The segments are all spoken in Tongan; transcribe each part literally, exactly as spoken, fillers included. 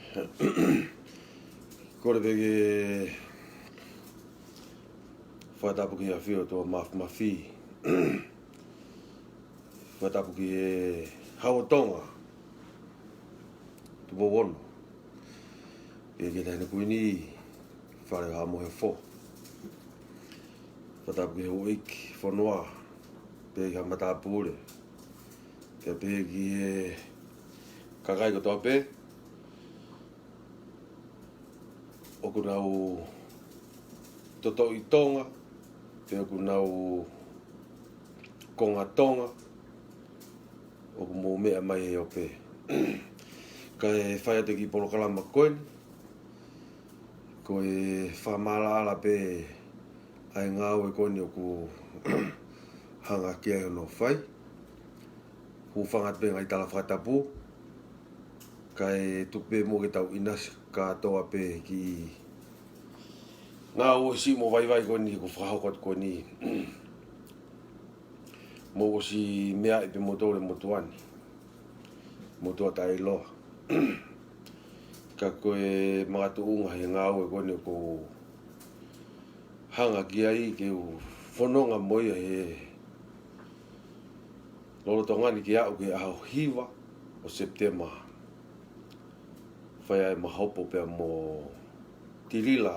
Kole pē ke fakatapu ki he ʻAfio ʻOtua Mafimafi. Fakatapu ki he Hau ʻo Tonga, Tupou Ono. Pea ki he Taʻahine Kuini, Fale ʻo Haʻa Moheofo. Fakatapu ki he houʻeiki fonua, pea ki he matāpule, pea pehē ki he kakai kotoa pē ʻoku nau totoʻi Tonga, pea ʻoku nau konga Tonga, ʻoku mou meʻa mai he ope. Kae fai atu e kiʻi polokalama ko eni, ko e fakamaʻalaʻala pē ʻa e ngāue ko eni ʻoku hanga ki ai hono fai. Hūfanga atu pē ngaahi tala fakatapu, kae tuku pē muʻa ke tau ʻinasi kātoa pē ki he ngāue siʻi mo vaivai ko eni kuo fakahoko atu ko eni. Mou ʻosi meaʻi pē moutolu ʻe motuʻa ni, motuʻa taʻeʻiloa. Ka ko e makatuʻunga he ngāue ko eni ʻoku ou hanga ki ai ke u fononga mo ia he lolotonga ni ke aʻu ki he ʻaho hiva ʻo Sepitema. Fai ai e mahopo pea mo Tilila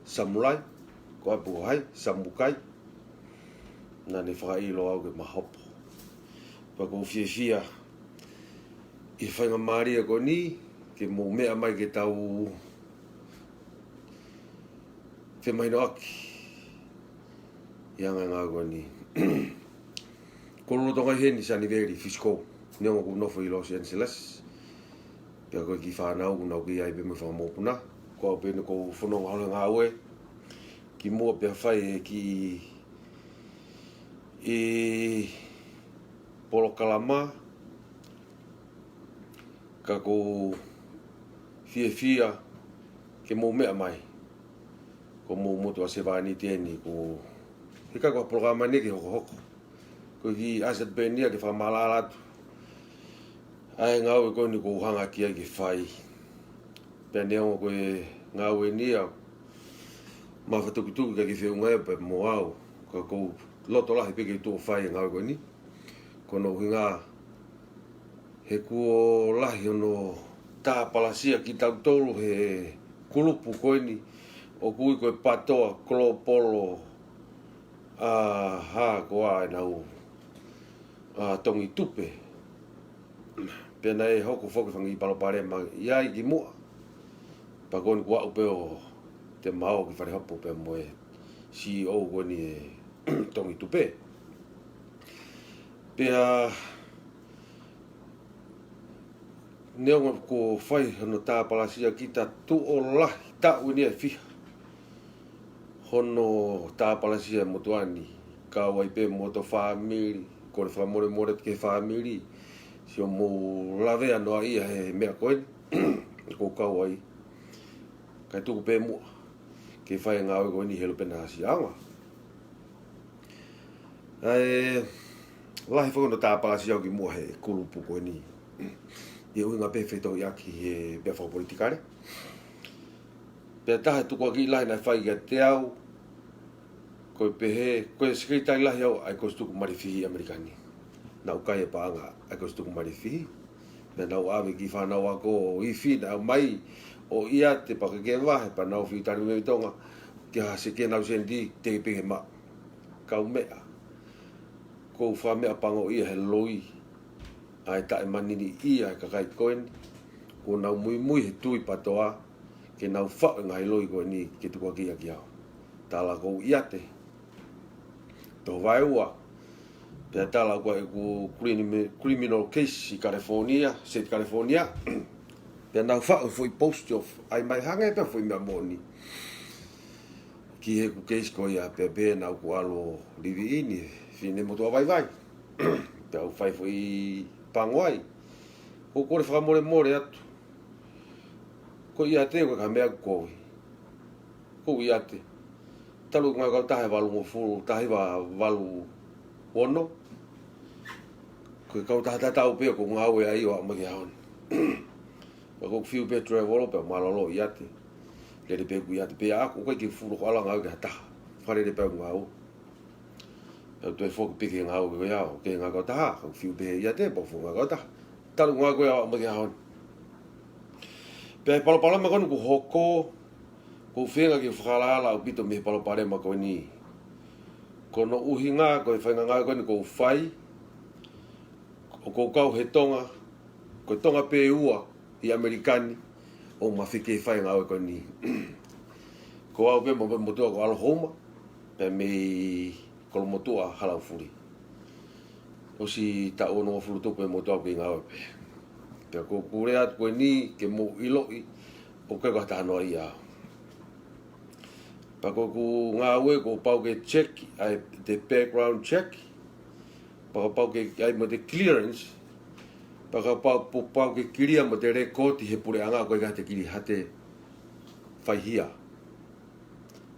Samulai, ko ʻapi ko hai, Samukai. Naʻa ne fakaʻilo au ke mahopo. Pea ʻoku ou fiefia ʻi he faingamālie ko eni, ke mou meʻa mai ke tau femahinoʻaki ʻi he anga e ngāue ko eni. Ko e lolotonga ʻi heni Saniveli Fisikou, neongo ʻoku ou nofo ʻi Los Angeles. Pea ko e kiʻi fānau ʻoku nau kei ʻi ai pē mo e fanga mokopuna. Ko au pē eni ʻoku ou fononga holo he ngāue kimuʻa pea fai e kiʻi polokalama, ka ʻoku ou fiefia ke mou meʻa mai. Ko homou motuʻa sevāniti eni, ko e ʻikai ko ha polokalama ni ke hokohoko. Ko e kiʻi ʻasi atu pē eni ia ke fakamaʻalaʻala atu ʻa e ngāue ko eni ʻoku ou hanga ki ai ke fai. Pea neongo ko e ngāue eni ia mafatukituki, ʻikai ke feʻunga ia pea mo au. Ka ʻoku ou loto lahi pē ke tuʻu ʻo fai e ngāue ko eni. Ko hono ʻuhinga he kuo lahi hono tāpalasia kitautolu he kulupu ko eni ʻoku ui ko e PATOA Global, ʻa, hā ko ā ʻenau, ʻa, tongi tupe. Pea naʻe hoko foki e fanga kiʻi palopalema ʻi ai kimuʻa. Pea ko eni kuo aʻu pē ʻo te mau ki fale hopo pea mo e CEO ko eni e tongi tupe. Pea neongo kuo fai hono tāpalasia kita, tuʻo lahi taʻu eni ʻe fiha hono tāpalasia e motuʻa ni, kau ai pē mo hoto fāmili, kole fakamolemole ki he fāmili, siʻo mou lavea noa ia he meʻa ko eni ʻoku ou kau ai. Kae tuku pē muʻa ke fai e ngāue ko eni he lupe na siʻanga. ʻA e lahi foki hono tāpalasia au kimuʻa he kulupu ko eni, ʻi he ʻuhinga pē fetauhiʻaki he meʻa fakapolitikale. Pea taha e tukuakiʻi lahi naʻe fai kiate au, ko e pehē, ko e sekelitali lahi au ʻa e Kosipeli Tuku Malifihi ʻi ʻAmelika ni. Naʻa ku kai e paʻanga ʻa e Kosipeli Tuku Malifihi. Pea naʻa ku ʻave e kiʻi fānau ako ifi naʻe ʻomai ʻo ʻiate pea ke vahe, pea naʻa ku fitali mei Tonga ki ha seke naʻa ku seni, te pē ke maʻu. Kau meʻa, ʻoku ou fakameʻapangoʻia he loi ʻa e taʻemaniniʻia e kakai ko eni. Kuo nau muimui he tui PATOA ke nau faʻu e ngaahi loi ko eni ke tukuakiʻi ʻaki au. Tala ʻoku ou ʻiate, toho vaeua. Pea tala ʻoku ʻi ai ʻeku crimi-, criminal case ʻi California, State California. Pea nau faʻu e foʻi post of, ʻai mai hangē pē foʻi meʻa moʻoni ki heʻeku case ko ia, pea pehē naʻa ku ʻalu ʻo live in he finemotuʻa vaivai. Pea u fai foʻi pango ai. ʻOku ou kole fakamolemole atu. Ko e ʻiate ko e ka meʻa ko e, ko e ʻiate. Talu e ngaahi kautaha ʻe valungofulu, taha hiva valu ono. Ko e kautaha tatau pē ʻoku ou ngāue ai ʻo aʻu mai ki he ʻaho ni. Pea ʻoku ou fiu pē travel pē, mālōlō ʻiate. Lele pē ʻeku ʻiate pē ʻaʻaku, ʻoku ʻikai ke fuʻu loko ʻalu ʻo ngāue ki ha taha. Fakalele pē ʻeku ngāue. Pea u toe foki pē ki he ngāue ko ia, ʻoku ʻikai ngāue kautaha, ʻoku ou fiu pē he ʻiate, pea u fuʻu ngāue kautaha. Talu e ngāue ko ia ʻo aʻu mai ki he ʻaho ni. Pea ʻi he palopalema ko eni kuo hoko, ʻoku ou feinga ke fakalakalaka ʻaupito mei he palopalema ko eni. Ko hono ʻuhinga, ko e faʻahinga ngāue ko eni ʻoku ou fai, ʻoku ou kau he Tonga, ko e Tonga pē ʻe ua ʻi ʻAmelika ni ʻoku ma fie fai e ngāue ko eni. Ko au pē mo e motuʻa ko ʻAlo Houma, pea mei Kolomotuʻa Halaufuli. ʻOsi taʻu onongofulu tupu e motuʻa ʻoku kei ngāue pē. Pea ʻoku ou lea atu ko eni ke mou ʻiloʻi ʻoku ʻikai ko ha talanoa ia. Pea ko ʻeku ngāue kuo pau ke check, ʻa e, the background check. Pea kuo pau ke ʻai mo e clearance. Pea kuo pau, pau, pau ke clear mo e record ʻi he puleʻanga, ʻoku ʻikai ke te clear ha te faihia.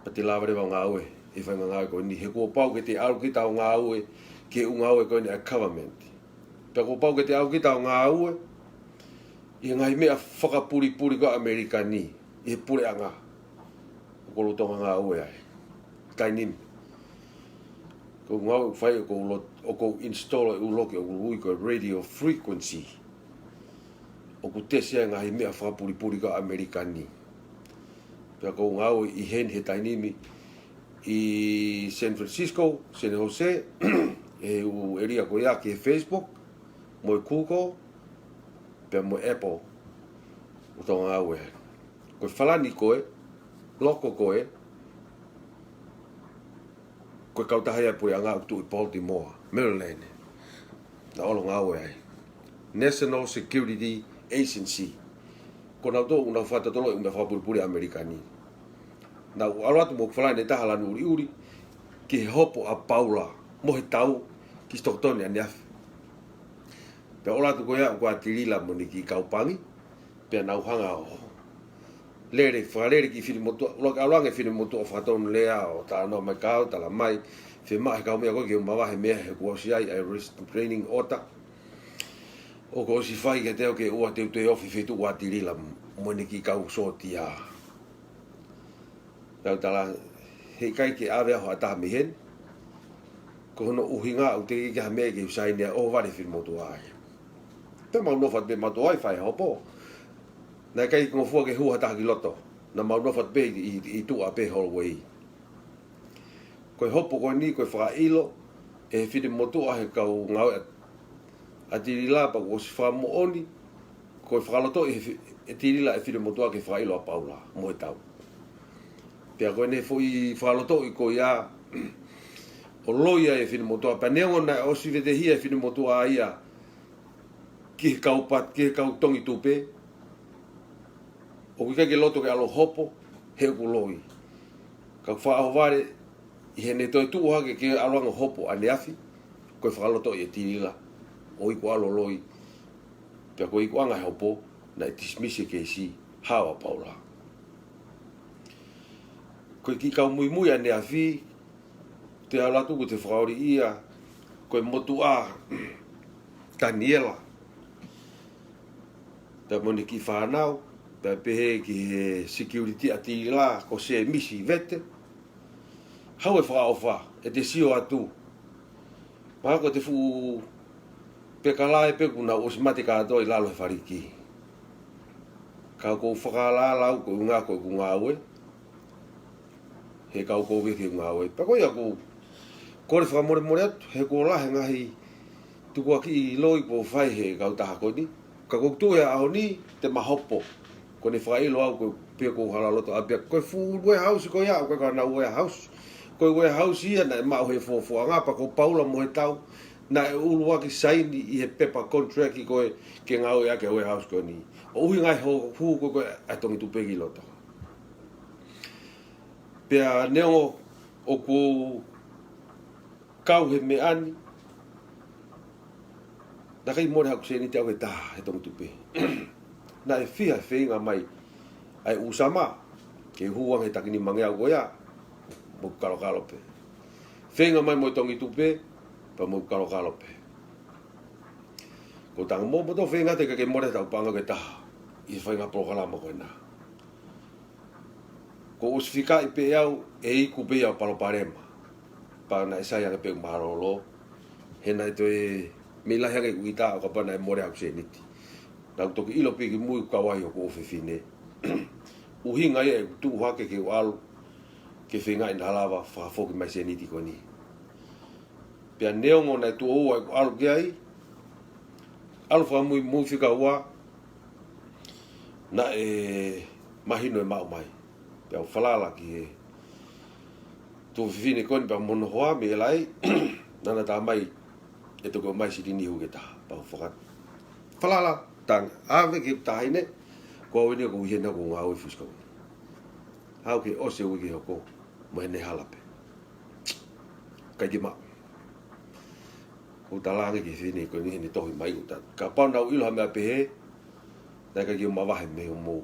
Pea te lava leva ʻo ngāue, ʻi he faʻahinga ngāue ko eni. He kuo pau ke te ʻalu kita ʻo ngāue, ki he ʻū ngāue ko eni ʻa e government. Pea kuo pau ke te ʻalu kita ʻo ngāue, ʻi he ngaahi meʻa fakapulipuli ko ē ʻa ʻAmelika ni, ʻi he puleʻanga ʻoku ou lolotonga ngāue ai. Taimi ni. Ko e ngāue ʻoku ou fai ʻoku ou lo-, ʻoku ou install e ʻū loki ʻoku ui ko e radio frequency. ʻOku tesi ai e ngaahi meʻa fakapulipuli ko ē ʻa ʻAmelika ni. Pea ʻoku ou ngāue ʻi heni he taimi ni ʻi San Francisco, San Jose, he ʻū area ko ia ki he Facebook, mo e Google, pea mo e Apple, ʻoku ou ngāue ai. Ko e falani ko ē, loko ko ē, ko e kautaha ia ʻa e puleʻanga ʻoku tuʻu ʻi Baltimore, Maryland. Naʻa ku ʻalu ʻo ngāue ai. National Security Agency. Ko nautolu ʻoku nau fakatotoloʻi e meʻa fakapulipuli ʻa ʻAmelika ni. Naʻa ku ʻalu atu mo hoku falani ʻe taha lanu ʻuliʻuli, ki he hopo ʻa Paula, mo e tau, ki Stockton ʻaneafi. Pea u ʻalu atu ko ia, ko ʻAtilila mo ʻene kiʻi kau pangi, pea nau hanga ʻo lele, fakalele ki he finemotuʻa, ʻuluaki ʻalu ange e finemotuʻa ʻo fakatonulea ʻo talanoa mai, kau tala mai, fiemaʻu ʻe he kau meʻa ko ē ke u mavahe e meʻa he kuo ʻosi ʻi ai e restraining order. ʻOku ʻosi fai kiate au ke ʻoua te u toe ofi he feituʻu ʻo ʻAtilila mo ʻene kiʻi kau sōtia. Pea u tala, heʻikai ke ʻave au ha taha mei heni. Ko hono ʻuhinga ʻoku teʻeki ke ʻi ai ha meʻa ke u saini ai ʻo vale e finemotuʻa ia. Pea mau nofo atu pē mautolu ʻo fai e hopo. Naʻe ʻikai ke ngofua ke hū ha taha ki loto. Naʻa mau nofo atu pē ʻi, ʻi, ʻi tuʻa pē he hallway. Ko e hopo ko eni, ko e fakaʻilo ʻe he finemotuʻa he kau ngāue ʻa, ʻAtilila pea kuo ʻosi fakamoʻoni, ko e fakalotoʻi ʻe he fi-, ʻe ʻAtilila e finemotuʻa ke fakaʻilo ʻa Paula mo e tau. Pea ko ʻene foʻi fakalotoʻi ko ia ʻo loi ai e finemotuʻa, pea neongo naʻe ʻosi vetehia e finemotuʻa ia ki he kau pat-, ki he kau tongi tupe, ʻoku ʻikai ke loto ke ʻalu ʻo hopo, he ʻoku loi. Ka fakaʻohovale, ʻi heʻene toe tuʻu hake ke ʻalu ange ʻo hopo ʻaneafi, ko e fakalotoʻi ʻe ʻAtilila ʻo iku ʻalu ʻo loi. Pea ko e ikuʻanga e hopo, naʻe dismiss e keisi, hao ʻa Paula. Ko e kiʻi kau muimui ʻaneafi, te u ʻalu atu ʻoku te fakaoli ia, ko e motuʻa Taniela. Pea mo ʻene kiʻi fānau, pea pehē ki he security ʻa ʻAtilila, ko Semisi Vete. Haʻu e fakaʻofa, ʻe te sio atu. Mahalo ko e fuʻu pekalae pē kuo nau ʻosi mate kātoa ʻi lalo he faliki. Ka ʻoku ou fakalakalaka au ko e ʻuhinga ko ʻeku ngāue. He ʻikai ke u vete he ngāue. Pea ko ia ʻoku ou kole fakamolemole atu, he kuo lahi e ngaahi tukuakiʻi loi kuo fai he kautaha ko eni. Ka ʻoku ou tui he ʻaho ni, te ma hopo. Ko ʻene fakaʻilo au ko e pē ʻoku ou hala loto ʻaupito. Ko e fuʻu warehouse ko ia, ko e kau warehouse. Ko e warehouse ia naʻe maʻu he fuafuaʻanga pea ko Paula mo e tau. Naʻe ʻuluaki saini ʻi he pepa contract ko ē ke ngāueʻaki e warehouse ko eni. ʻO ʻuhinga he hū ko ē ʻa e tongi tupe ki loto. Pea neongo ʻoku ou kau he meʻa ni, naʻe ʻikai mole haʻaku sēniti ʻe taha he tongi tupe. Naʻe fiha e feinga mai ʻa e ʻū sama, ke hū ange he taki nimangeau ko ia, mo kalokalo pē. Feinga mai mo e tongi tupe, pea mo kalokalo pē. Ko e tangi mo, mo tau feinga ʻe ʻikai ke mole haʻaku paʻanga ʻe taha. ʻi he faʻahinga polokalama ko ena. Kuo ʻosi fikaʻi pē au ʻe iku pē ia ʻo palopalema. Pea naʻe sai ange pē ʻeku mālōlō. He naʻe toe meʻa lahi ange ʻeku ʻita ʻo kapau naʻe mole ʻeku sēniti. Naʻá ku toki ʻilo pē kimui ʻoku kau ai hoku ʻofefine. ʻUhinga ia ʻeku tuʻu hake ke u ʻalu ke feingaʻi naʻa lava fakafoki mai sēniti ko eni. Pea neongo naʻe tuʻo ua ʻeku ʻalu ki ai, ʻalu fakamuimui fika ua, naʻe mahino e maʻu mai. Pea u falala ki he tuofefine ko eni pea mo hono hoa mei L A, naʻá na tā mai ʻe toki ʻomai silini uike taha. Pea u faka-, falala tangi, ʻave ki he taʻahine, ko au eni ʻoku ʻi hena ʻoku ngāue fusi kau. Haʻu ke ʻosi e uike hoko, mo ʻene hala pē. ʻIkai ke maʻu. ʻOku talaange ki he fefine ko eni heʻene tohi mai ʻoku ta-, kapau naʻá ku ʻilo ha meʻa pehē, naʻe ʻikai ke u mavahe mei homou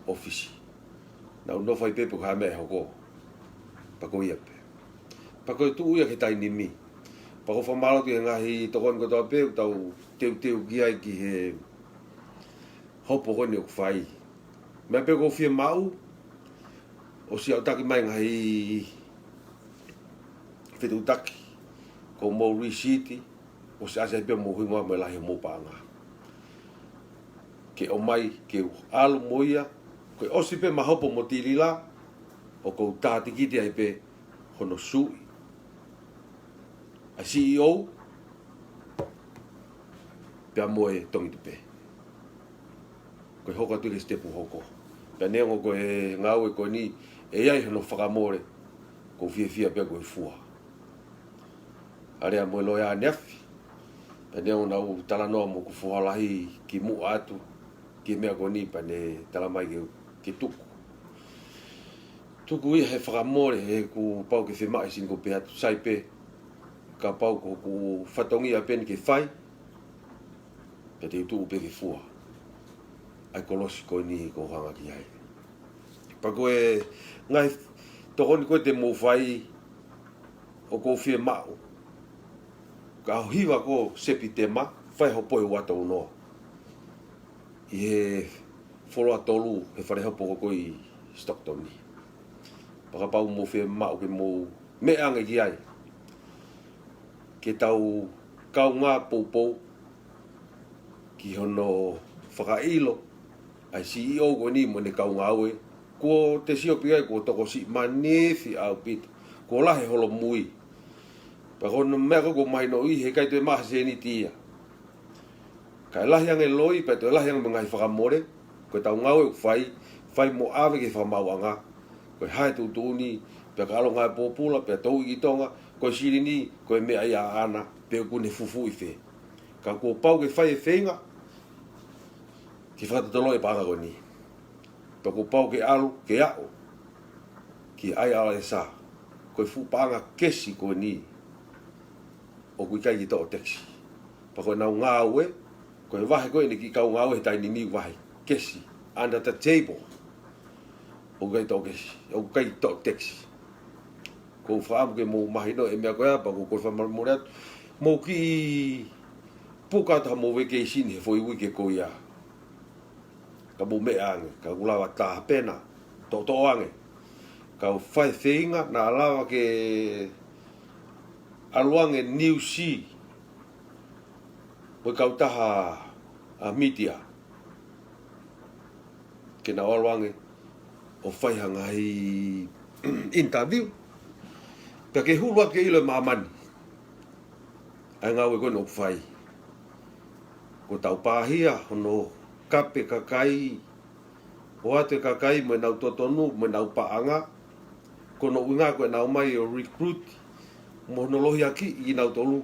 ʻōfisi. Naʻá ku nofo ai pē pe ko e hā e meʻa ʻe hoko. Pea ko ia pē. Pea ko e tuʻu ia ki he taimi ni. Pea ʻoku ou fakamālō ki he ngaahi tokoni kotoa pē ʻoku tau teuteu ki ai ki he hopo ko eni ʻoku fai. Meʻa pē ʻoku ou fiemaʻu, ʻosi aʻutaki mai ngaahi fetuʻutaki, ko hoʻomou lisiti, ʻosi ʻasi ai pē hoʻomou hingoa mo e lahi hoʻomou paʻanga. Ke ʻomai, ke u ʻalu mo ia, ko e ʻosi pē ʻema hopo mo Tilila, ʻoku ou tā tikite ai pē hono sui ʻa e C E O, pea mo e Tongi Tupe. Ko e hoko atu ki he sitepu hoko. Pea neongo ko e ngāue ko eni, ʻe ʻi ai hono fakamole, ʻoku ou fiefia pē ko e fua. Alea mo e loea ʻaneafi. Pea neongo naʻá ku talanoa mo hoku foha lahi kimuʻa atu, ki he meʻa ko eni pea ne tala mai ke, ke tuku. Tuku ia he fakamole he kuo pau ke fiemaʻu e sini ko pē atu sai pē. Kapau ko hoku fatongia pē eni ke fai. Pea te u tuʻu pē ke fua. ʻA e kolosi ko eni ʻoku ou hanga ki ai. Pea ko e ngaahi tokoni ko ē te mou fai ʻoku ou fiemaʻu. Ka ʻoku hiva ko Sepitema, fai hopo e ua tau noa. ʻI he foloa tolu, he fale hopo ko ē ʻi Stockton ni. Pea kapau mou fiemaʻu ke mou meʻa ange ki ai. Ke tau kaungā poupou, ki hono fakaʻilo, ʻa e C E O ko eni mo ʻene kaungāue, kuo te sio pē ai kuo tokosiʻi manifi ʻaupito, kuo lahi e holomui. Pea ko hono meʻa ko ē ʻoku mahinoʻi he ʻikai toe maʻu ha sēniti ia. Kae lahi ange loi, pea toe lahi ange mo e ngaahi fakamole, ko ʻetau ngāue ʻoku fai, fai mo ʻave ki he fakamaauʻanga, ko e hā e tuʻutuʻuni, pea ka ʻalu ngāue pōpula, pea touʻi ki Tonga, ko e silini, ko e meʻa ia ʻaʻana, pea ʻoku ne fufuuʻi fē. Ka kuo pau ke fai e feinga, ke fakatotoloʻi e paʻanga ko eni. Pea kuo pau ke ʻalu, ke aʻu, ki he I R S, ko e fuʻu paʻanga kesi ko eni, ʻoku ʻikai ke toʻo tekisi. Pea ko ʻenau ngāue, ko e vahe ko ē ʻene kiʻi kau ngāue he taimi ni vahe kesi, under the table. ʻOku ʻikai toʻo kesi, ʻoku ʻikai toʻo tekisi. ʻOku ou fakaʻamu ke mou mahino e meʻa ko ia, pea ʻoku ou kole fakamolemole atu. Mou kiʻi puka atu haʻamou vacation he foʻi uike ko ia. Ka mou meʻa ange, ka ʻoku lava tā pē na, toʻotoʻo ange. Ka u fai feinga, naʻa lava ke ʻalu ange Niu Sila, mo e kautaha ʻa e mītia. Ke nau ʻalu ange, ʻo fai ha ngaahi interview. Pea ke hulu ake ʻilo ʻe māmani. ʻA e ngāue ko eni ʻoku fai. Ko ʻetau pāhia, hono kape kakai, ʻoatu e kakai mo ʻenau totonu, mo ʻenau paʻanga, ko hono ʻuhinga ko ʻenau ō mai ʻo recruit, mo hono lohiakiʻi kinautolu.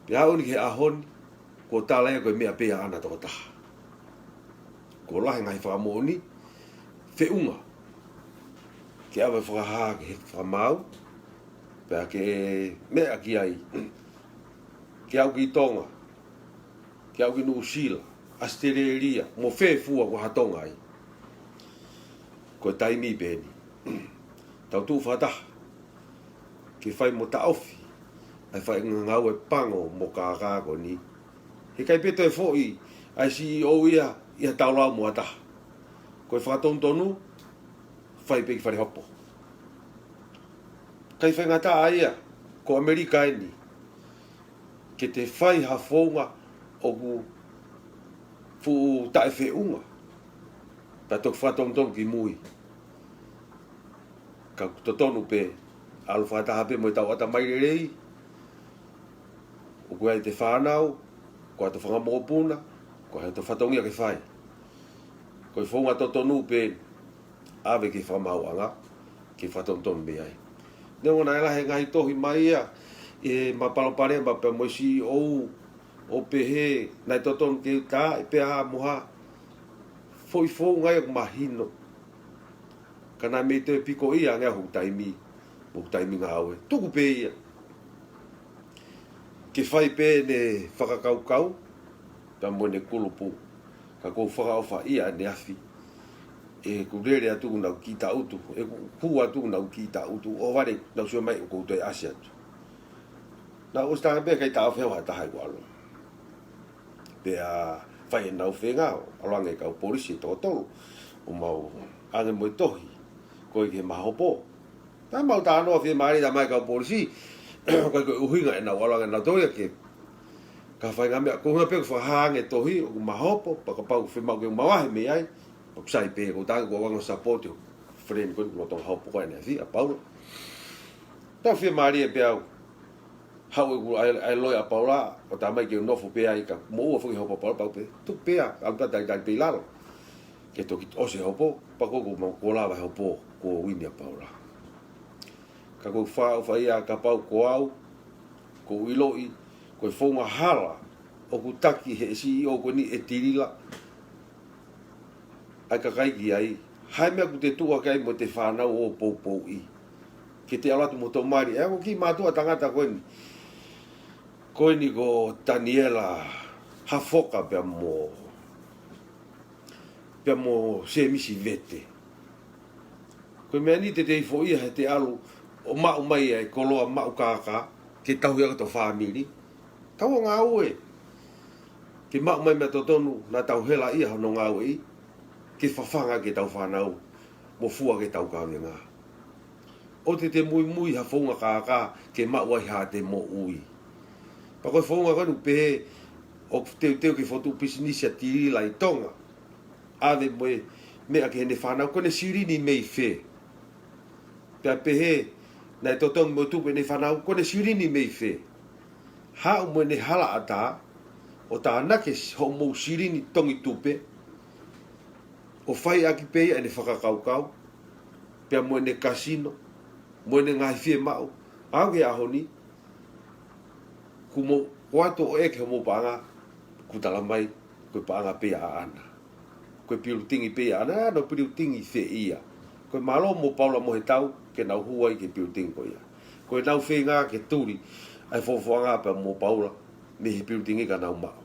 Pea aʻu eni ki he ʻaho ni, kuo tala ia ko e meʻa pē ia ʻaʻana tokotaha. Kuo lahi e ngaahi fakamoʻoni, feʻunga. Ke ʻave fakahā ki he fakamaau, pea ke meʻa ki ai. Ke aʻu ki Tonga, ke aʻu ki Nuʻusila, ʻAositelēlia, mo fē fua ko ha Tonga ai. Ko e taimi pē eni. Tau tuʻu fakataha. Ke fai mo taʻofi. ʻA e fai ngāue pango mo kākā ko eni. He ʻikai pē toe foʻi, ʻa e C E O ia, ʻi ha taulao mo ha taha. Ko e fakatonutonu, fai pē ki fale hopo. ʻIkai faingataʻa ia, ko ʻAmelika eni, ke te fai ha founga ʻoku fuʻu taʻefeʻunga, pea toki fakatonutonu ki mui. Ka ʻoku totonu pē, ʻalu fakataha pē mo e tau ʻatamai lelei, ʻoku ʻi ai ʻete fānau, ko ʻete fanga mokopuna, ko ʻete fatongia ke fai. Ko e founga totonu pē, ʻave ki he fakamaauʻanga, ke fakatonutonu mei ai. Neongo naʻe lahi e ngaahi tohi mai ia, ʻi heʻema palopalema pea mo e C E O, ʻo pehē, naʻe totonu ke tā, ʻe pea mo ha foʻi founga ia ʻoku mahino. Ka naʻe mei toe piko ia ange hoku taimi, mo hoku taimi ngāue. Tuku pē ia. Ke fai pē ʻene fakakaukau, pea mo ʻene kulupu. Ka ʻoku ou fakaʻofa ia ʻaneafi. ʻE, ʻoku lele atu ʻoku nau kiʻi taʻutu. ʻE, ʻoku hū atu ʻoku nau kiʻi taʻutu. ʻO vale, nau sio mai ʻoku ou toe ʻasi atu. Naʻa ku ʻosi talaange pē ʻikai taʻofi au ha taha ʻi ʻalu. Pea fai ʻenau feinga, ʻalu ange e kau polisi ʻe toko tolu, ʻo mau ʻange mo e tohi, ko e ki he mahopo. Naʻa mau talanoa fiemālie mai e kau polisi, ko e, ko e ʻuhinga ʻenau ʻalu ange ʻenau tohi ke, ka fai ngaahi meʻa, ko e ʻuhinga pē ʻoku fakahā ange e tohi, ʻoku mahopo, pea kapau ʻoku fiemaʻu ke mau ʻalu mei ai, ʻoku sai pē, ʻoku ou talaange ʻoku ou ʻalu ange ʻo support e friend ko eni ʻoku lolotonga hopo ko eni ʻa e fi-, ʻa Paula. Tau fiemālie pē au, haʻu ʻeku ʻai, ʻai loea ʻa Paula, ʻo tā mai ke u nofo pē ai ka moʻua foki e hopo ʻa Paula, pau pē, tuku pē ia, ʻalu pē talitali pē ʻi lalo. Ke toki ʻosi e hopo, pea ko ʻeku mau ko lava e hopo, ko Uini ʻa Paula. Ka ʻoku ou fakaʻofa ia kapau ko au, ʻoku ou ʻiloʻi, ko e founga hala, ʻoku taki he C E O ko eni ʻe Tilila, ʻa e kakai ki ai, ha meʻa ʻoku te tuʻu hake ai mo ʻete fānau ʻo poupouʻi. Ke te ʻalu atu mo hoto mali, ʻe, ʻoku kiʻi mātuʻa tangata ko eni. Ko eni ko Taniela Hafoka pea mo, pea mo Semisi Vete. Ko e meʻa ni te te ifo ia he te ʻalu ʻo maʻu mai ai koloa maʻu kākā, ke tauhi ʻaki hoto fāmili. Tau ō ngāue. Ke maʻu mai meʻa totonu, naʻa tau hela ia hono ngāueʻi, ke fafanga ki heʻetau fānau, mo fua ki heʻetau kavenga. ʻOua te te muimui ha founga kākā, ke maʻu ai haʻate moʻui. Pea ko e founga ko eni ʻoku pehē, ʻoku teuteu ke fokotuʻu pisinisi ʻa Tilila ʻi Tonga. ʻAve mo e meʻa ki heʻene fānau, ko ʻene silini mei fē. Pea pehē, naʻe totongi mo tupu ʻene fānau, ko ʻene silini mei fē. Haʻu mo ʻene halaʻatā, ʻo tānaki si-, hoʻomou silini tongi tupe, ʻo fai ʻaki pē ia ʻene fakakaukau, pea mo ʻene kasino, mo ʻene ngaahi fiemaʻu, ʻo aʻu ki he ʻaho ni, kuo mou ʻoatu ʻo ʻeke hoʻomou paʻanga, ʻoku tala mai, ko e paʻanga pē ia ʻaʻana. Ko e pilitingi pē ia ʻaʻana, ʻa hono pilitingi fē ia. Ko e mālō mo Paula mo Hetau, ke nau hū ai ki he pilitingi ko ia. Ko ʻenau feinga ke tuli, ʻa e fofoʻanga pea mo Paula, mei he pilitingi ka nau maʻu.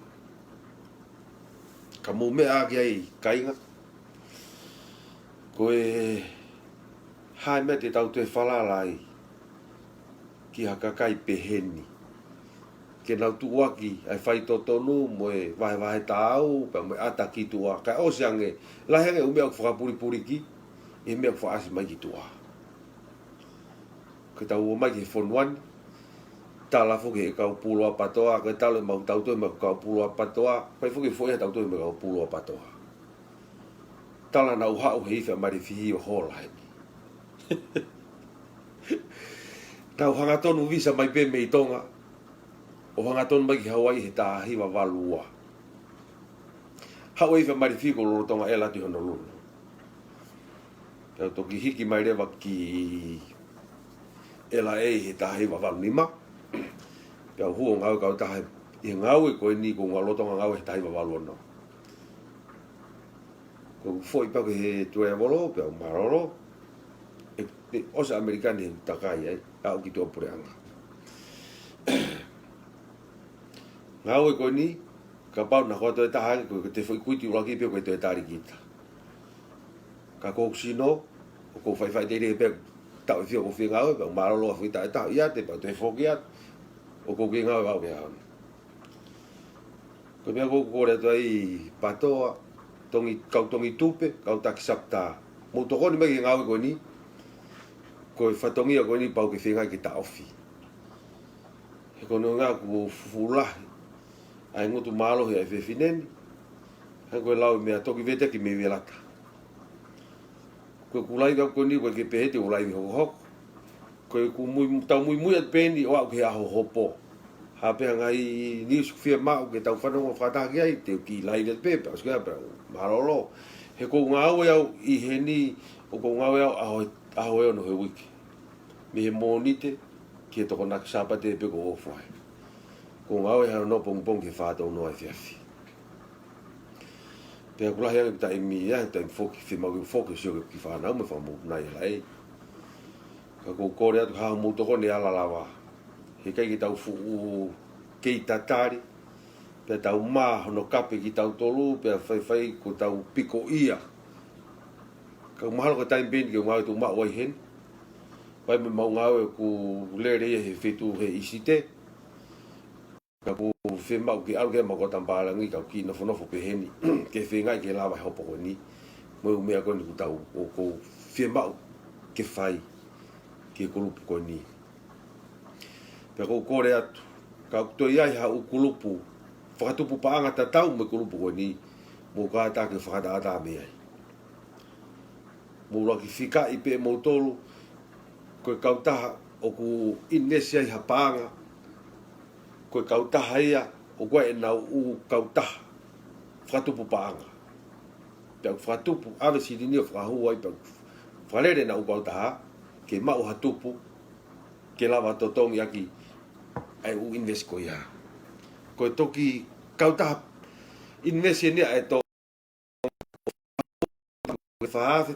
Ka mou meʻa ʻaki ai kāinga, ko e hā e meʻa te tau toe falala ai ki ha kakai pehē ni. Ke nau tuʻuaki ʻa e faitotonu mo e vahevahe taau, pea mo e ʻata ki tuʻa. Kae ʻosi ange, lahi ange ʻū meʻa ʻoku fakapulipuliki, ʻi he meʻa ʻoku fakaʻasi mai ki tuʻa. Ke tau ō mai ki he fonua ni, tala foki he kau Pulua PATOA, ko e tala ʻemau tautohi mo e kau Pulua PATOA, ko e foki foʻi ha tautohi mo e kau Pulua PATOA. Tala naʻa nau haʻu he ifi ʻa Malifi ʻo hola heni. Tau hangatonu visa mai pē mei Tonga, ʻo hangatonu mai ki Hawaii he taha hiva valu ua. Haʻu e ifi ʻa Malifi ko lolotonga ʻela atu ʻi Honolulu. Pea u toki hiki mai leva ki L A he taha hiva valu nima. Pea u hū ʻo ngāue kautaha ʻi he ngāue ko eni ko e ngāue lolotonga ngāue he taha hiva valu ono. Ko e foʻi pea ko e he tuai avolo, pea u mālōlō. ʻE, ʻe ʻosi ʻAmelika ni he takai ai, aʻu ki tuʻapuleʻanga. Ngāue ko eni, kapau naʻa ko ʻete taha ange, ko e te foʻi kuiti ʻuluaki pē ko e toe tali kita. Ka ko hoku sino, ʻoku ou faʻifaʻiteliha pē, taʻu ʻe fiha ʻoku ou fie ngāue, pea u mālōlō ʻa e foʻi taʻu ʻe taha, ʻiate, pea u toe foki atu, ʻoku ou kiʻi ngāue au ke au. Ko e meʻa ʻoku ou kole atu ai PATOA, tongi, kau tongi tupe, kau taki sapta. Mou tokoni mai ki he ngāue ko eni, ko e fatongia ko eni pau ke feinga ke taʻofi. He ko hono ʻuhinga kuo fuʻu lahi ʻa e ngutu mālohi ʻa e fefine ni, hangē ko e lau e meʻa toki vete ki mei velata. Ko e kulai kau ko eni, ko e ke pehē te u laivi hokohoko. Ko e ku mui, tau muimui atu pē eni ʻo aʻu ki he ʻaho hopo. Ha pē ha ngaahi news ʻoku fiemaʻu ke tau fanongo fakataha ki ai, te u kiʻi laivi atu pē, pea ʻosi ko ia pea mālōlō. He ʻoku ou ngāue au ʻi heni, ʻoku ou ngāue au ʻaho, ʻaho ʻe ono he uike. Mei he Mōnite ki he Tokonaki, Sāpate pē ʻoku ou off ai. ʻOku ou ngāue he ono pongipongi ki he fā tonu ʻo e efiafi. Pea ʻoku lahi ange e taimi ia, taimi foki, fiemaʻu ke foki, sio ki he kiʻi fānau mo e fakamoʻoni ʻa e laʻei. Ka ʻoku ou kole atu ha mou tokoni ala lava. He ʻikai ke tau fuʻu kei tatali, pea tau mā hono kape kitautolu, pea faifai kuo tau piko ia. Ka ʻoku mahalo ko e taimi pē eni ke ngāue tuʻumaʻu ai heni. Pea mo ʻemau ngāue ʻoku lele ia he feituʻu he ʻIsite. Ka ʻoku fiemaʻu ke ʻalu ki ai ʻemau kau tamapālangi, kau kiʻi nofonofo pē heni, ke feinga ke lava e hopo ko eni. Mo e ʻū meʻa ko eni ʻoku tau, ʻoku fiemaʻu ke fai ki he kulupu ko eni. Pea ʻoku ou kole atu, ka ʻoku toe ʻi ai ha ʻū kulupu fakatupu paʻanga tatau mo e kulupu ko eni, mou kātaki ke fakatātā mei ai. Mou laki fikaʻi pē moutolu, ko e kautaha ʻoku invest ai ha paʻanga, ko e kautaha ia ʻoku ʻi ai ʻenau ʻū kautaha fakatupu paʻanga. Pea ʻoku fakatupu, ʻave silini ʻo fakahū ai, pea ʻoku fakalele ʻenau ʻū kautaha ke maʻu ha tupu ke lava totongi ʻaki ʻa e ʻū invest ko ia. Ko e toki kautaha invest eni ia ʻe toko fā afe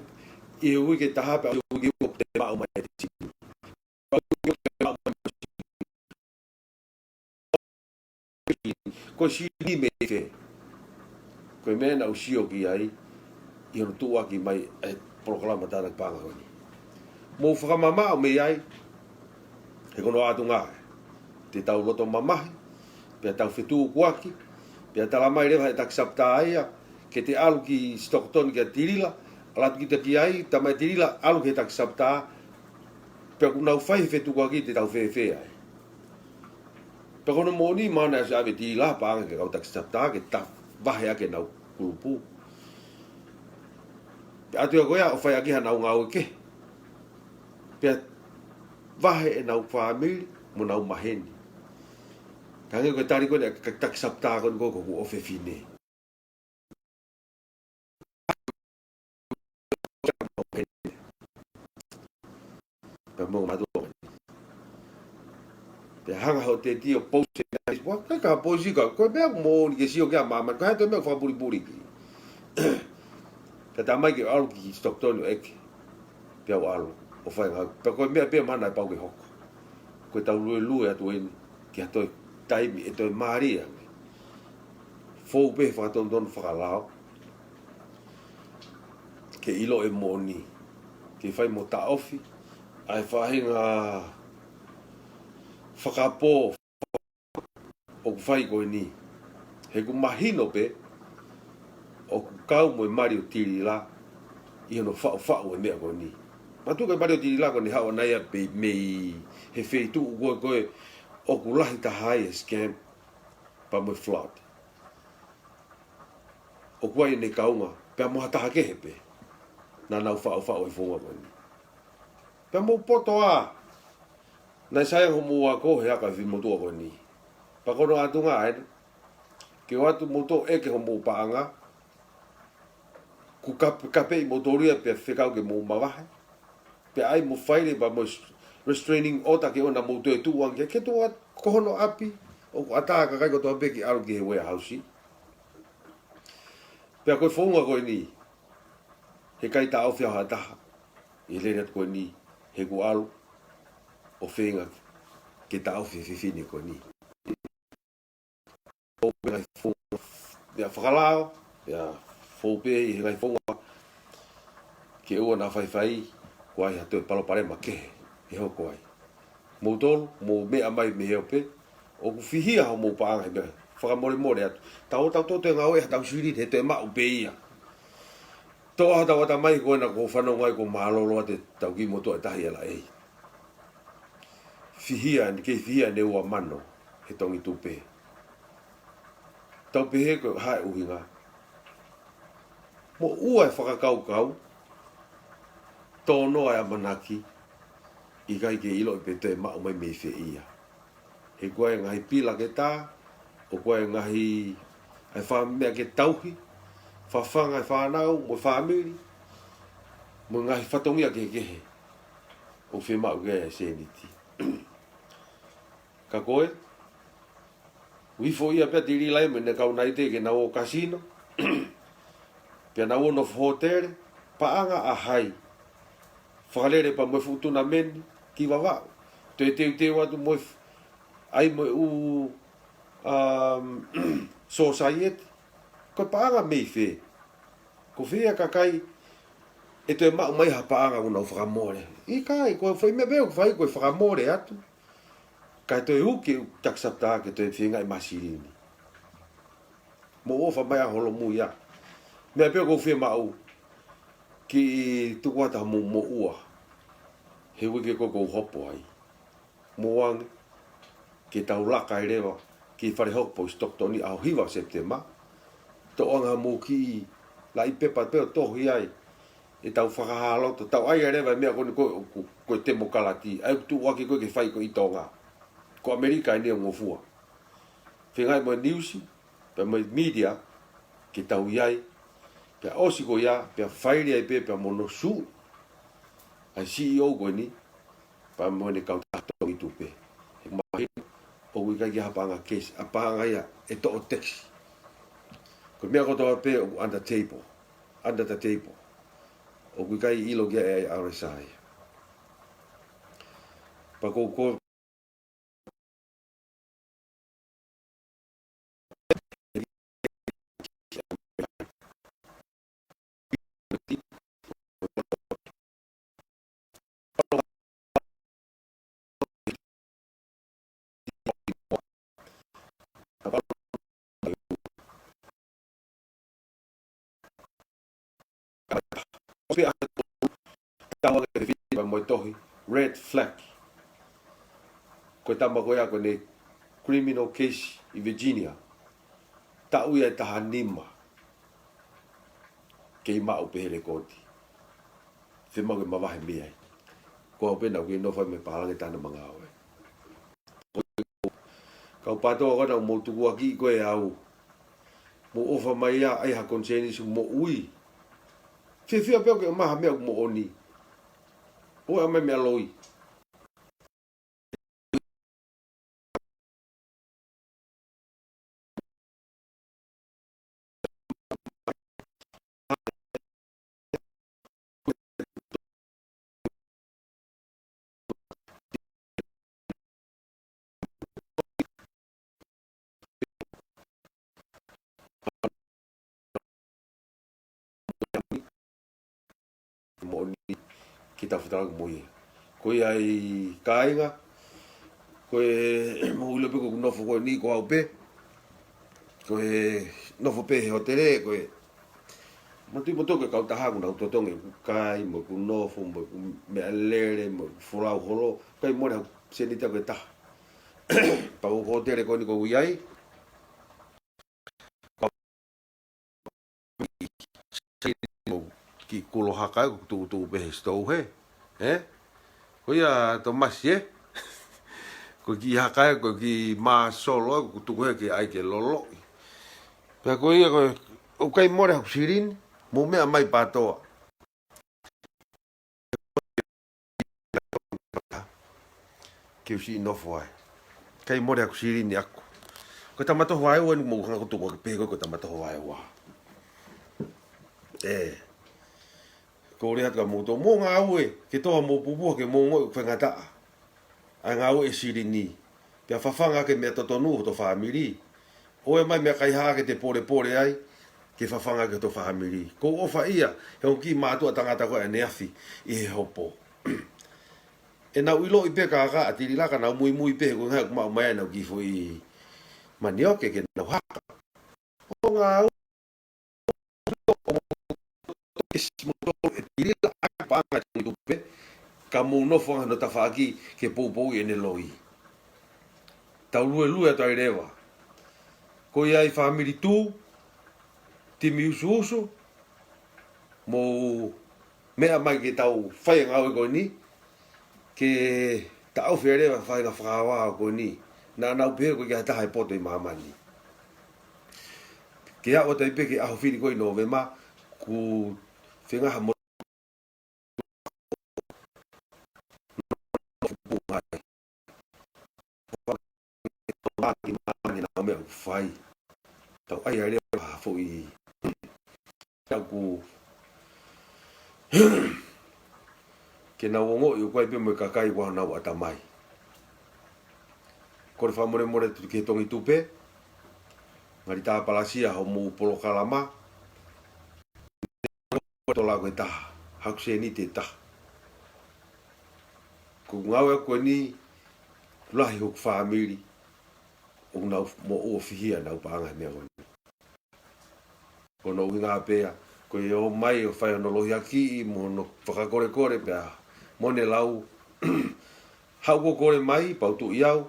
ʻi he uike ʻe taha pea ʻi he uike ʻe ua ʻoku toe maʻu mai e silini. Ko e silini mei fē? Ko e meʻa naʻa ku sio ki ai ʻi hono tuʻuaki mai e polokalama tānaki paʻanga ko eni. Mou fakamamaʻo mei ai, he ko hono ʻuhinga ia te tau loto mamahi, pea tau fetukuaki, pea tala mai leva ʻe he taki sapta ia, ke te ʻalu ki Stockton kia Tilila, ʻalu atu kita ki ai, talamai ʻe Tilila, ʻalu ki he taki sapta, pea ʻoku nau fai e fetukuaki te tau fēfē ai. Pea ko hono moʻoni, mahalo naʻe ʻosi ʻave ʻe Tilila paʻanga ki he kau taki sapta, ke ta vahe ʻaki ʻenau kulupu. Pea ʻatu ia ko ia ʻo fai ʻaki hanau ngāue kehe. Pea vahe ʻenau fāmili mo ʻenau maheni. Ka hangē ko e tali ko eni ʻa e taki sapta ko eni ko ē ko hoku ʻofefine. Pea mo mātuʻa. Pea hanga hoʻo teti ʻo post ʻi he Facebook, ʻikai ke post ia, ko e meʻa moʻoni ke sio ki ai ʻa māmani, ko e hā e toe meʻa fakapulipuli ki. Pea talamai ke ʻalu ki Stockton ʻo ʻeke. Pea u ʻalu ʻo fai e ngāue. Pea ko e meʻa pē ia mahalo naʻe pau ke hoko. Ko ʻetau luelue atu eni ki ha toe taimi ʻe toe mālie ange. Fou pē he fakatonutonu fakalao ke ʻilo e moʻoni, ke fai mo taʻofi ʻa e faʻahinga fakapō ʻoku fai ko eni. He ʻoku mahino pē ʻoku kau mo e mali ʻo Tilila ʻi hono faʻufaʻu e meʻa ko eni. Mātuʻa, ko e mali ʻo Tilila ko eni haʻu ʻana ia pē mei he feituʻu ko ē ko ē ʻoku lahi taha ai e scam pea mo e fraud. ʻOku ʻi ai ʻene kaunga pea mo ha taha kehe pē naʻa nau faʻufaʻu e founga ko eni. Pea mou poto ā, naʻe sai ange hoʻomou ako he aka e fefine motuʻa ko eni. Pea ko hono ʻuhinga eni, ke ʻoatu moutolu ʻo ʻeke hoʻomou paʻanga, kuo kape, kapeʻi moutolu ia pea fekau ke mou mavahe. Pea ʻai mo fai leva mo e restraining order ke ʻoua naʻa mou toe tuʻu ange, ke tuʻu atu ko hono ʻapi, ʻoku ʻatā e kakai kotoa pē ke ʻalu ki he warehouse. Pea ko e founga ko eni, heʻikai taʻofi ʻe ha taha ʻi he lele atu ko eni, he ʻoku ʻalu ʻo feinga ke taʻofi e fefine ko eni. Fou pē ngaahi founga, ia fakalao, ia fou pē ʻi he ngaahi founga ke ʻoua naʻa faifai, kuo ʻi ai ha toe palopalema kehe ʻe hoko ai. Moutolu, mou meʻa mai mei he ope, ʻoku fihia hoʻomou paʻanga he meʻa, fakamolemole atu. Tau, tau toe ngāue ha tau silini he toe maʻu pē ia. Toʻa hotau ʻatamai ko ena ʻoku ou fanongo ai ʻoku mālōlō atu ʻetau kiʻi motuʻa ʻe taha ʻi Laʻei. Fihia, kei fihia ʻene ua mano he Tongi Tupe. Tau pehē ko e hā e ʻuhinga? Moʻua e fakakaukau, tō noa e ʻamanaki, ʻikai ke ʻiloʻi pe toe maʻu mai mei fē ia. He ko e ngaahi pilaketa, ʻoku ʻi ai e ngaahi, ʻa e fā meʻa ke tauhi, fafanga e fānau mo e fāmili, mo e ngaahi fatongia kehekehe ʻoku fiemaʻu ke ʻi ai e sēniti. Ka ko e, ʻoku ʻi ai pē ʻa Tililai mo ʻene kau naʻe teʻeki ke nau ō kasino, pea nau ō nofo hōtele, paʻanga ʻa hai? Fakalele pea mo e fuʻu tunameni ki Vavaʻu. Toe teuteu atu mo e f-, ʻai mo e ʻū, um, sōsaieti. Ko e paʻanga mei fē? Ko fē ia kakai ʻe toe maʻu mai ha paʻanga ʻoku nau fakamole? ʻIkai, ko e foʻi meʻa pē ʻoku fai ko e fakamole atu. Kae toe uki e ʻū tax chapter ke toe feingaʻi maʻu silini. Mou ʻofa mai ʻa Holomui ia. Meʻa pē ʻoku ou fiemaʻu ke tuku atu hamou moʻua he uike ko ē ʻoku ou hopo ai. Mou ō ange ke tau laka ai leva ki Fale Hopo ʻi Stockton ʻi he ʻaho hiva Sepitema. Toʻo ange hamou kiʻi laʻi pepa pē ʻo tohi ai ʻetau fakahā loto, tau ʻai ai leva e meʻa ko eni ko, ko, ko e temokalati, ʻa ia ʻoku tuʻuaki ko ē ke fai ko ē ʻi Tonga. Ko ʻAmelika eni ʻoku ngofua. Feingaʻi mo e niusi, pea mo e media, ke tau ʻi ai, pea ʻosi ko ia, pea faili ai pē, pea mo hono sū ʻa e C E O ko eni, pea mo ʻene kautaha Tongi Tupe. He mahino, ʻoku ʻikai ke ʻi ai ha paʻanga kesi, ʻa e paʻanga ia ʻe toʻo tax. Ko e meʻa kotoa pē ʻoku under table, under the table. ʻOku ʻikai ʻilo ki ai ʻa e R S I. Pea ko, ko Pea tau ake te fiti mo e tohi, red flag. Ko e tama ko ia ko ʻene criminal case ʻi Virginia. Taʻu ia ʻe taha nima. Kei maʻu pē he lekooti. Fiemaʻu ke mavahe mei ai. Ko au pē naʻá ku kei nofo ai mo e pālangi ʻi Tanumangāue. Kau PTOA ko ena ʻoku mou tukuakiʻi ko e au. Mou ʻofa mai ia, ʻai ha konisēnisi moʻui. Fiefia pē au ke ʻomai ha meʻa ʻoku moʻoni. ʻOua ʻe ʻomai meʻa loi. Moʻoni ke tau fetaulaki mo ia. Ko ia ʻi kāinga, ko e mou ʻilo pē ko ʻeku nofo ko eni ko au pē. Ko e nofo pē he hōtele, ko e mou tui moutolu ko e kautaha ʻoku nau totongi ʻeku kai, mo ʻeku nofo, mo ʻeku meʻalele, mo ʻeku folau holo, ʻikai mole haʻaku sēniti ʻe taha. Pea ko e hōtele ko eni ʻoku ou ʻi ai, kiʻi kulo haka ē, ʻoku tuʻutuʻu pē he sitou hē. Ē? Ko ia Tomasi ē? Ko e kiʻi haka ē, ko e kiʻi māsolo ē, ʻoku tuku hē ke ʻai ke loloʻi. Pea ko ia ko e, ʻoku ʻikai mole haʻaku silini, mou meʻa mai PTOA. Ke u siʻi nofo ai. ʻIkai mole haʻaku silini ʻaʻaku. Ko e tama toho vaeua eni, mou hanga ʻo tuku ʻaki pē ko e, ko e tama toho vaeua. Ē. Ko e lea atu kia moutolu, mou ngāue ke tō hamou pupuha ke mou ongoʻi ʻoku faingataʻa ʻa e ngāue ʻa e silini. Pea fafanga ʻaki e meʻa totonu ʻo hoto fāmili. ʻOua ʻe ʻomai meʻa kaihaʻa ke te polepole ai, ke fafanga ʻaki hoto fāmili. ʻOku ou ʻofa ia he ongo kiʻi mātuʻa tangata ko ē ʻaneafi ʻi he hopo. ʻE nau ʻiloʻi pē kākā ʻa Tilila ka nau muimui pē he ko e ngaahi ʻoku maʻu mai ai ʻenau kiʻi foʻi manioke ke nau haka. ʻO ngāue ke ka mou nofo ange hono tafaʻaki ke poupouʻi ʻene loi. Tau luelue atu ai leva. Ko ia ʻi fāmili Tū, timi Usuusu, mou meʻa mai ke tau fai e ngāue ko eni, ke taʻofi leva e faʻahinga fakavā ko eni. Naʻa nau pehē ko e ʻikai ha taha ʻe poto ʻi māmani. Ke aʻu atu ai pē ki he ʻaho fili ko ē ʻi Nōvema, kuo feinga ha mo Tau ʻai ʻa e lea ha foʻi. Tau ku. Ke nau ongoʻi ʻoku ʻi ai pē mo e kakai ʻoku ʻi honau ʻatamai. Kole fakamolemole atu ki he Tongi Tupe. Ngali tāpalasia hoʻomou polokalama. Tola ko e taha, haku sēniti ʻe taha. Ko e ngāue ko eni, lahi hoku fāmili, ʻoku nau moʻua fihia ʻenau paʻanga he meʻa ko eni. Ko hono ʻuhinga pē ia, ko e ō mai ʻo fai hono lohiakiʻi, mo hono fakakolekole pea, mo ʻene lau, haʻu ʻo kole mai, pea u tuʻu au,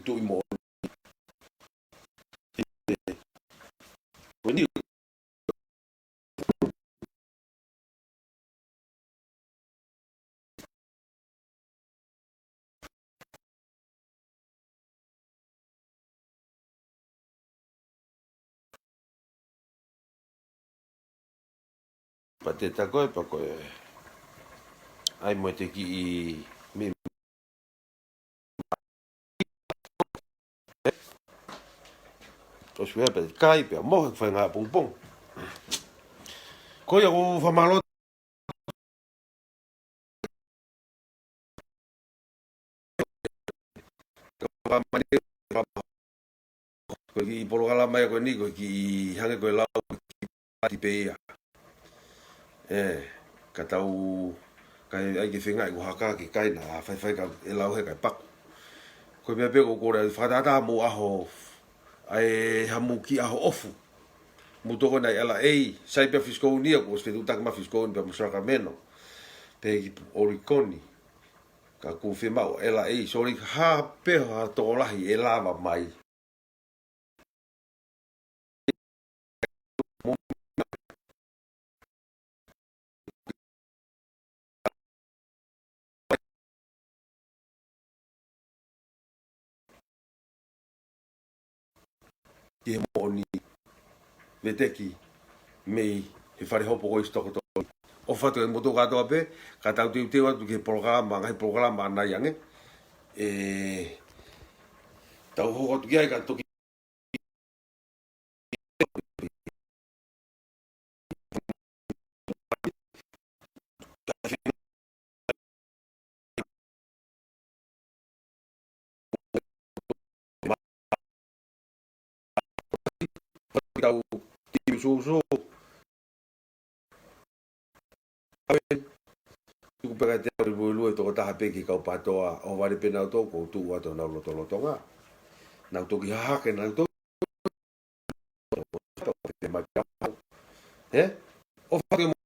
Tuʻi moʻoni. Ko eni. Pea te ta ko ē, pea ko ē. ʻAi mo e te kiʻi mi. ʻOsi ia pea kai pea mo he fai ngā pongipongi. Ko ia ʻoku fakamālō Ko e kiʻi polokalama ia ko eni, ko e kiʻi hangē ko e lau ki pati pē ia. ʻE, ka tau, ka ʻai ke feinga ʻi ko haka ke kai naʻa faifai ka e lau he kai paku. Ko e meʻa pē ko e kole fakatātā mo ʻaho ʻa e hamu ki ʻaho ʻofu. Mo toko na ʻi L A, sai pē Fisikou ni, ʻoku ʻosi fetuʻutaki mai Fisikou ni pea mo Sacramento. Pea ki Oregon ni. Ka ʻoku fiemaʻu L A, sorry, ha pē ha tokolahi ʻe lava mai. Ki he moʻoni veteki mei he fale hopo ko ē ʻi Stockton. ʻOfa atu e motu kātoa pē, ka tau teuteu atu ki he polokalama, ngaahi polokalama ʻanai ange. ʻE, tau hoko atu ki ai ka toki Tau timi Usuusu. Tuku pē ka te au luelue toko taha pē ki he kau pātoa ʻo vale pē nautolu ko e tuʻu atu honau lotolotonga. Nau toki hahake nautolu. He? ʻOfa ke mo